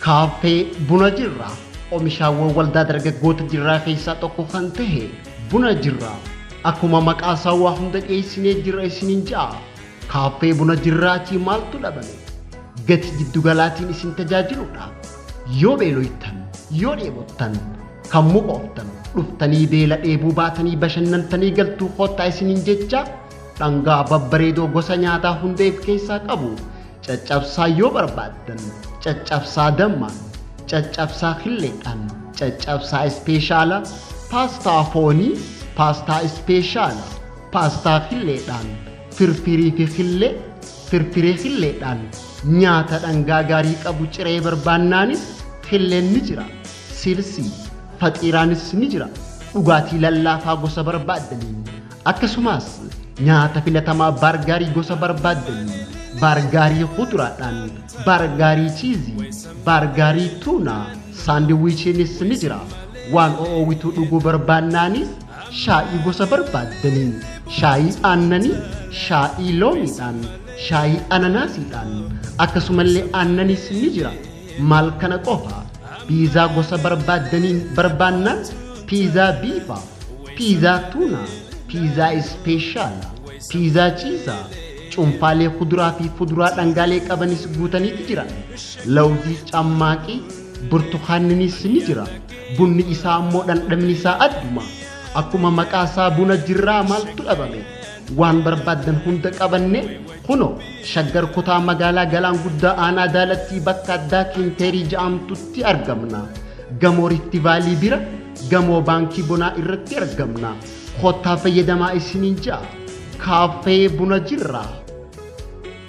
Kaaffee Buna Jirraa oomishaawwan waldaa dargaggoota Jirraa keessaa tokko kan tahe Buna Jirraa akkuma maqaa isaa waa hunda dhiyeessinee jirra isiniin ja'a. Kaaffee Buna Jirraatii maaltu dhabame? Gati jiddugalaatiin isin tajaajiluudhaaf yoo beeloytan, yoo dheebottan, kan muqooftan dhuftanii beela dheebuu baatanii bashannantanii galtuu koottaa isiniin jecha dhangaa babbareedoo gosa nyaataa hunda of keessaa qabu caccabsaa yoo barbaaddan caccabsaa dammaan, caccabsaa killeedhaan, caccabsaa ispeeshaala, paastaa foonii, paastaa ispeeshaala, paastaa killeedhaan, firfirii fi killee, firfirii killeedhaan nyaata dhangaa gaarii qabu ciree barbaannaanis killeen ni jira. Silsii, faxiiraanis ni jira. Dhugaatii lallaafaa gosa barbaaddaniin akkasumas nyaata filatamaa baargaarii gosa barbaaddaniin baargaarii kuduraadhaan, baargaarii chiizii, baargaarii tuunaa, saandiwiichiinis ni jira. Waan o'oowwituu dhuguu barbaannaanis shaayii gosa barbaaddaniin, shaayii aannanii, shaayii loomiidhaan, shaayii ananaasiidhaan akkasumallee aannanis ni jira. Maal kana qofa piizaa gosa barbaaddaniin barbaannaan piizaa biifaa, piizaa tuunaa, piizaa ispeeshaala, piizaa chiizaa, cuunfaalee kuduraa fi fuduraa dhangaalee qabanis guutaniitu jiran. Lawuzii cammaaqii burtukaanninis ni jira. Bunni isaa immoo dhandhamni isaa adduma. Akkuma maqaa isaa Buna Jirraa maaltu dhabame? Waan barbaaddan hunda qabanne kunoo Shaggar kutaa magaalaa Galaan Guddaa aanaa Daalattii bakka addaa Kiinteerii ja'amtutti argamna. Gamoo Riifti Vaalii bira gamoo baankii bonaa irratti argamna. Kottaa fayyadamaa isiniin ja'a. Kaaffee Buna Jirraa.